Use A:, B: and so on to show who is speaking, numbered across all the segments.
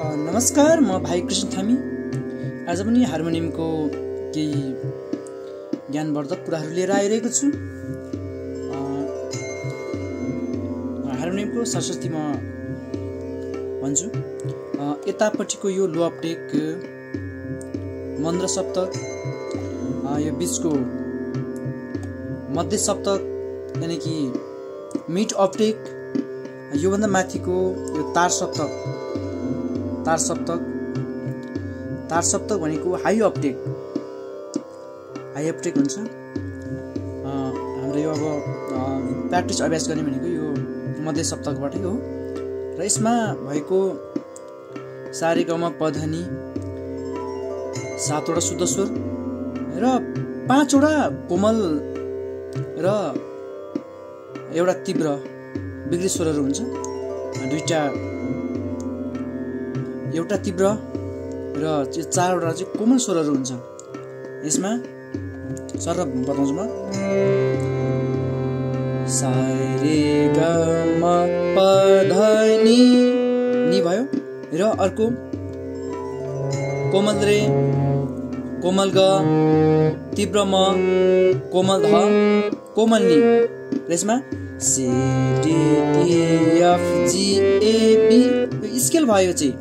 A: नमस्कार, म भाइ कृष्ण थामी। आज पनि हार्मोनियमको केही ज्ञानवर्धक कुराहरू लिएर आइरहेको छु। हार्मोनियमको सरस्वती म भन्छु। यतापट्टिको यो लो अपटेक मन्द सप्तक, यो बिचको मध्य सप्तक यानि कि मिड अपटेक, योभन्दा माथिको यो तार सप्तक भनेको हाई अपटेक हुन्छ। हाम्रो यो अब प्र्याक्टिस अभ्यास गर्ने भनेको यो मध्य सप्तकबाटै हो र यसमा भएको सारेगम पधनी 7 वटा शुद्ध स्वर र 5 वटा कोमल र एउटा तीव्र बिग्री स्वरहरू हुन्छ। एउटा तीव्र र 4 वटा चाहिँ कोमल स्वरहरू हुन्छ। यसमा सर बताउँछु म। सा रे ग म प ध नि भयो र अर्को कोमल रे, कोमल ग, तीव्र म, कोमल ध, कोमल नि। यसमा C D E F G A B scale भयो चाहिँ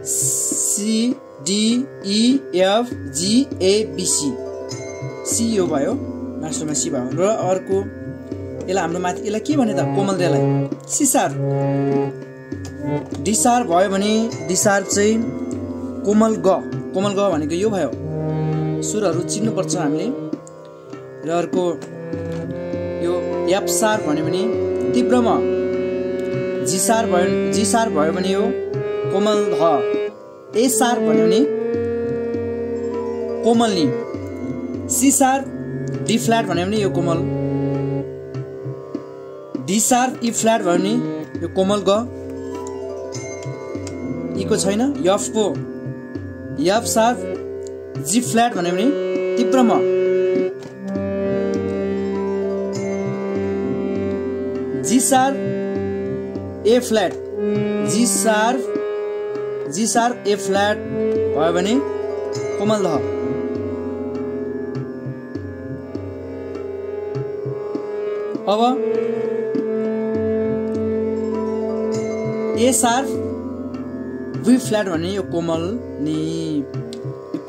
A: C D E F G A B C यो भयो, मास्टरमा सी भयो। र अर्को यसलाई हाम्रो माथि यसलाई के भने त कोमल रेलाई सी सार, डी सार भयो भने डी सार चाहिँ कोमल ग भनेको यो भयो। सुरहरू चिन्नुपर्छ हामीले। र अर्को यो एफ सार भन्यो भने तीव्र म, जी सार भयो भने यो कोमल ध, ए सार भन्यो भने कोमल नि, सी सार डी फ्ल्याट भन्यो भने यो कोमल, डी सार ई फ्ल्याट भयो भने यो कोमल ग, ई को छैन, एफ को एफ सार जी फ्ल्याट भन्यो भने तीव्र म, जी सार ए फ्ल्याट, जी सार ए फ्ल्याट भयो भने कोमल ध। अब ए सार वी फ्ल्याट भने यो कोमल नि।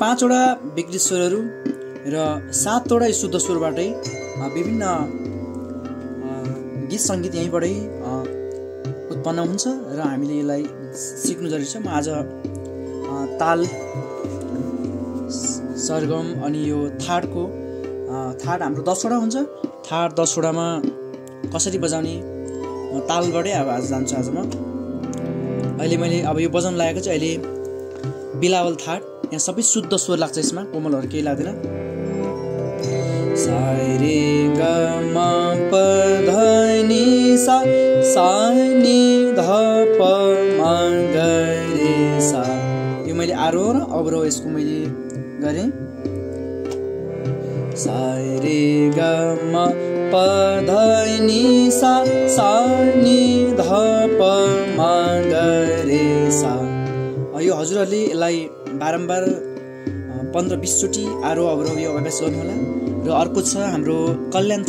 A: 5 वटा बिग्री स्वरहरू र 7 वटा शुद्ध स्वरबाटै विभिन्न गीत सङ्गीत यहीँबाटै उत्पन्न हुन्छ र हामीले यसलाई सिक्नु जरुरी छ। म आज ताल, सरगम अनि यो थाट हाम्रो 10 वटा हुन्छ। थाट 10 वटामा कसरी बजाउने तालबाटै अब आज जान्छु। आज म अहिले मैले अब यो बजाउन लागेको चाहिँ अहिले बिलावल थाट। यहाँ सबै शुद्ध स्वर लाग्छ, यसमा कोमलहरू केही लाग्दैन। सा रे ग म प ध नि सा नि ध प म ग रे सा। यो मैले आरोह र अवरोह यसको मैले गरेँ। सा रे ग म प ध नि सा नि ध प म ग रे सा। यो हजुरहरूले यसलाई बारम्बार 15-20 चोटि आरोह अवरोह यो अभ्यास गर्नुहोला। र अर्को छ हाम्रो कल्याण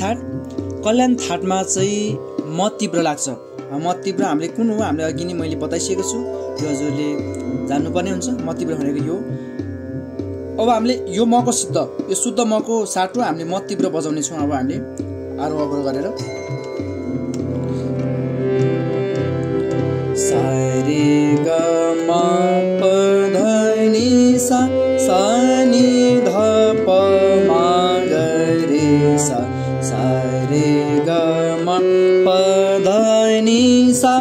A: थाटमा चाहिँ म तीव्र लाग्छ। म तीव्र हामीले कुन हो हामीले अघि नै मैले बताइसकेको छु, यो हजुरले जान्नुपर्ने हुन्छ। म तीव्र भनेको यो। अब हामीले यो मको शुद्ध, यो शुद्ध मको साटो हामीले म तीव्र बजाउने छौँ। अब हामीले आरोह अवरोह गरेर सा रे ग म प ध नि सा नि ध प म ग रे सा। सा रे ग म प ध नि सा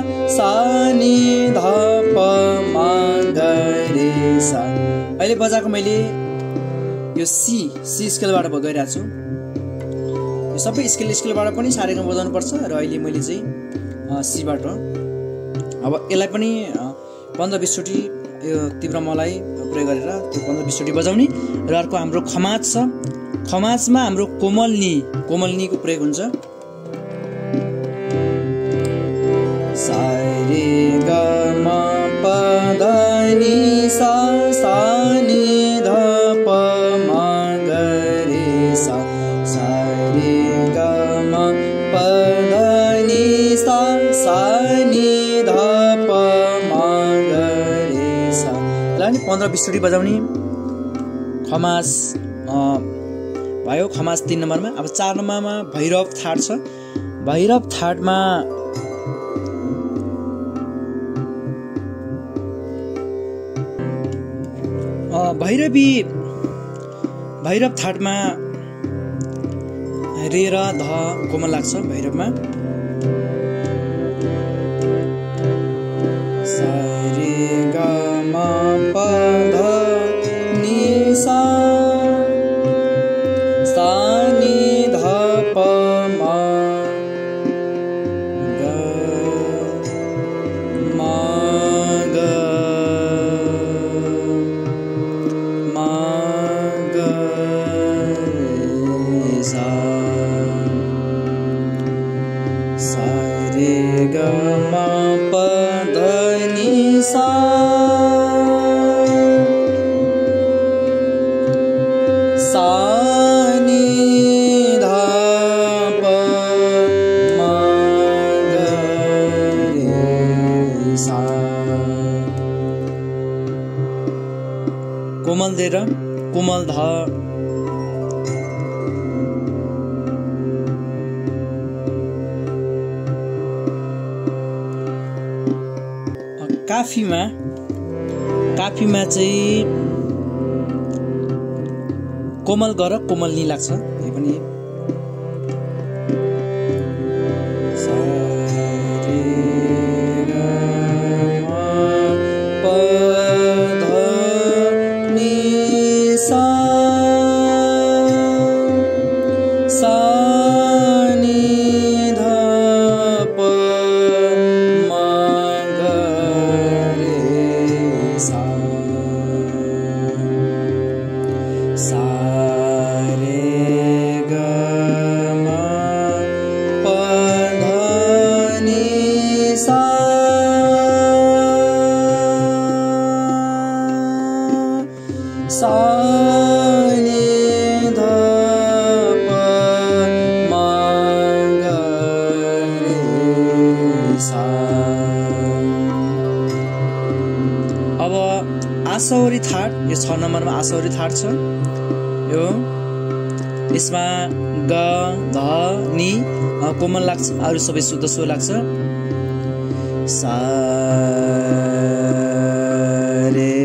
A: नि ध प म ग रे सा। अहिले बजाएको मैले यो सी स्केलबाट गइरहेको छु। यो सबै स्केलबाट पनि सारेगम बजाउनु पर्छ र अहिले मैले चाहिँ सीबाट। अब यसलाई पनि 15-20 चोटि यो तीव्र मलाई प्रयोग गरेर त्यो 15-20 चोटि बजाउने। र अर्को हाम्रो खमाज छ। खमाजमा हाम्रो कोमलनीको प्रयोग हुन्छ। सा रे ग म प 15-20 चोटी बजाउने। खमास भयो, खमास 3 नम्बरमा। अब 4 नम्बरमा भैरव थाट छ। भैरव थाटमा भैरव थाटमा रे र ध कोमल लाग्छ। भैरवमा सा रे ग म प ध नि सा सा नि ध प म ग म ग म ग रे सा सा रे ग म प ध नि सा सा नि ध प म ग रे सा। कोमल दे र कोमल ध काफीमा चाहिँ कोमल ग र कोमल नि लाग्छ। यो पनि सा रे ग म प ध नि सा सा नि ध प म ग रे सा सा रे ग म प ध नि सा सा नि ध प म ग रे सा। अब आसौरी थाट, यो 6 नम्बरमा आसौरी थाट छ। यो यसमा ग ध नि कोमल लाग्छ, अरू सबै शुद्ध स्वर लाग्छ। सा रे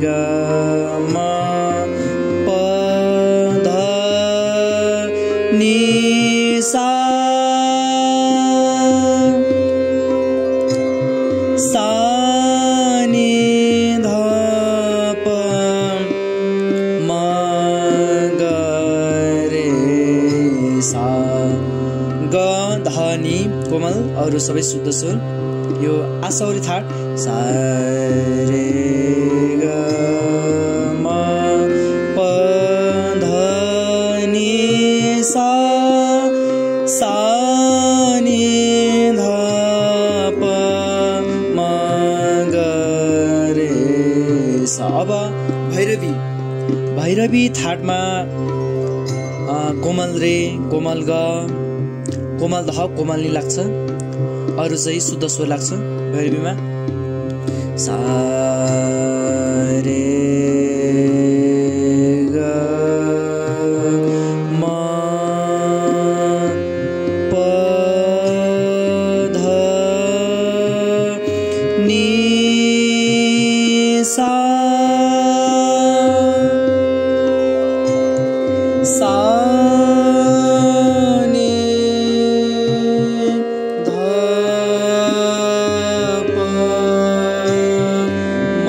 A: ग म प ध नि सा सा नि ध प म ग रे सा। ग ध नि कोमल, अरू सबै शुद्ध स्वर। यो आसौरी थाट। सा रे ग म प ध नि सा सा नि ध प म ग रे सा। अब भैरवी थाटमा कोमल रे, कोमल ग, कोमल ध, कोमल नि लाग्छ। अरू चाहिँ शुद्ध स्वर लाग्छ भैरवीमा। सा रे ग म प ध नि सा सा नि ध प म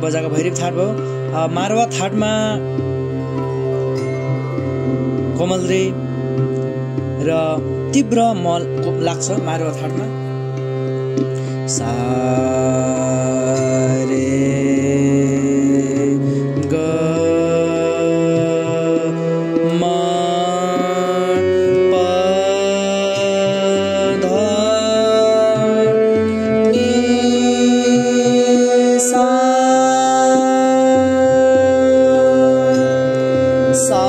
A: बजाएको भैरवी थाट भयो। मारवा थाटमा कोमल रे र तीव्र मल लाग्छ मारवा थाटमा। सा रे ग म प ध नि सा सा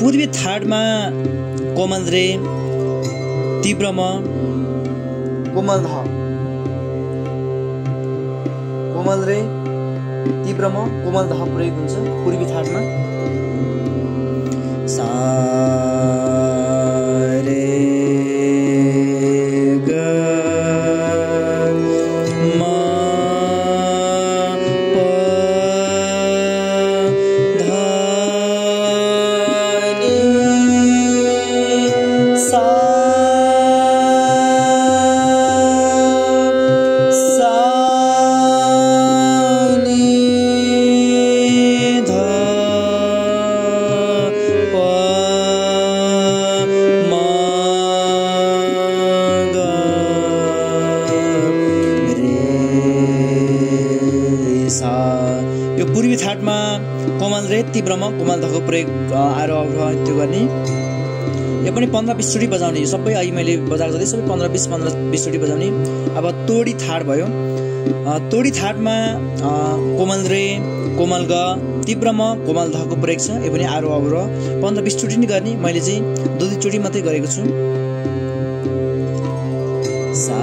A: पूर्वी थाटमा कोमल रे तीव्र म कोमल ध कोमल रे तीव्र म कोमल ध प्रयोग हुन्छ पूर्वी थाटमा। सा रे ग म तीव्रमा कोमल धको प्रयोग आरोह अवरोह त्यो गर्ने। यो पनि 15-20 चोटी बजाउने। यो सबै अहिले मैले बजाएको जति सबै 15-20 चोटी बजाउने। अब तोडी थाट भयो। तोडी थाटमा कोमल रे कोमल ग तीव्रमा कोमल धको प्रयोग छ। यो पनि आरोह अवरोह 15-20 चोटी नै गर्ने। मैले चाहिँ 2 चोटी मात्रै गरेको छु। सा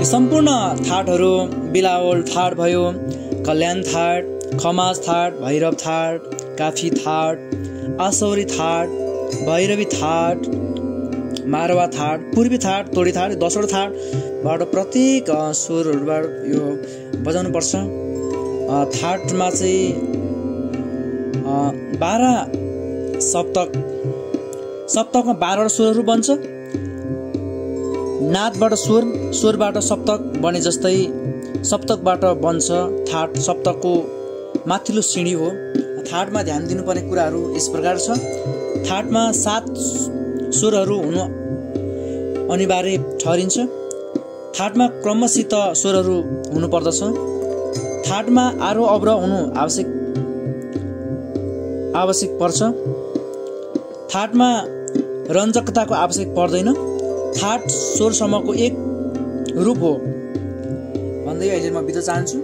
A: सम्पूर्ण थाटहरू बिलावल थाट भयो, कल्याण थाट, खमास थाट, भैरव थाट, काफी थाट, आसौरी थाट, भैरवी थाट, मारवा थाट, पूर्वी थाट, तोडी थाट, 10वटा थाटबाट प्रत्येक स्वरहरूबाट यो बजाउनु पर्छ। थाटमा चाहिँ 12 सप्तकमा 12वटा स्वरहरू बन्छ। नादबाट स्वर, स्वरबाट सप्तक बने जस्तै सप्तकबाट बन्छ थाट। सप्तकको माथिल्लो सिँढी हो थाटमा ध्यान दिनुपर्ने कुराहरू यस प्रकार छ। थाटमा 7 स्वरहरू हुनु अनिवार्य ठहरिन्छ। थाटमा क्रमसित स्वरहरू हुनुपर्दछ। थाटमा आरोह अवरोह हुनु आवश्यक पर्छ। थाटमा रञ्जकताको आवश्यक पर्दैन। थाट स्वरसम्मको एक रूप हो भन्दै अहिले म बिदा चाहन्छु।